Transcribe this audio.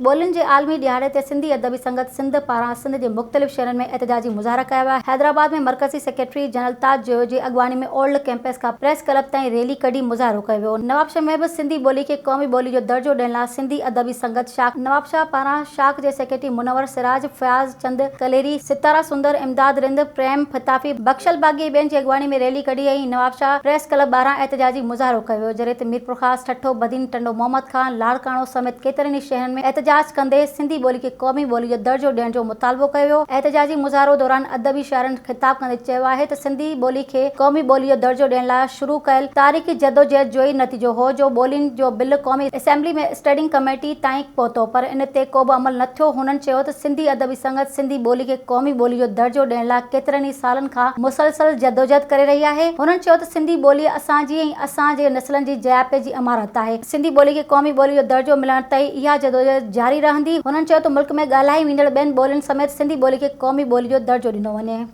ٻولين جي عالمي ڏهاڙي تي سنڌي ادبي سنگت سنڌ پاران سنڌ جي مختلف شهرن ۾ احتجاجي مظاهرا ڪيا ويا. حيدرآباد ۾ مرڪزي سيڪريٽري جنرل تاج جويو جي اڳواڻي ۾ اولڊ ڪيمپس کان پريس ڪلب تائين ريلي ڪڍي مظاهرو ڪيو ويو. نوابشاهه ۾ به سنڌي ٻولي کي قومي ٻولي جو درجو ڏيڻ لاء سنڌي ادبي سنگت شاخ نوابشاهه پاران شاخ جي سيڪريٽري منور سراج، فياض چند ڪليري، ستارا سندر، امداد رند، پريم پتافي، بخشل باغي ۽ ٻين جي اڳواڻي ۾ ريلي ڪڍي ۽ نوابشاهه پريس ڪلب ٻاهران احتجاجي مظاهرو ڪيو ويو. جڏهن ته ميرپورخاص، ٺٽو، بدين، ٽنڊو محمد خان، لاڙڪاڻو سميت ڪيترن ئي شهرن ۾ احتجاج ڪندي سنڌي ٻولي کي قومي ٻولي جو درجو ڏيڻ جو مطالبو ڪيو ويو. احتجاجي مظاهرو دوران ادبي شاعرن خطاب ڪندي چيو آهي ته سنڌي ٻولي کي قومي ٻولي جو درجو ڏيڻ لاء شروع ڪيل تاريخي جدوجهد جو ئي نتيجو هو جو ٻولين جو بل قومي اسيمبلي ۾ اسٽينڊنگ ڪميٽي تائين پهتو پر ان تي ڪوبه عمل نه ٿيو. هنن چيو ته سنڌي ادبي سنگت سنڌي ٻولي کي قومي ٻولي جو درجو ڏيڻ لاء ڪيترن ئي سالن کان مسلسل جدوجهد ڪري رهي آهي. هنن چيو ته سنڌي ٻولي اسان جي ۽ اسان جي نسلن جي جياپي جي امارت آهي. سنڌي ٻولي کي قومي ٻولي جو درجو ملڻ تائين اها جدوجهد جاري رهندي. هنن چيو ته ملڪ ۾ ڳالهائي ويندڙ ٻين ٻولين سميت سنڌي ٻولي کي قومي ٻولي جو درجو ڏنو وڃي.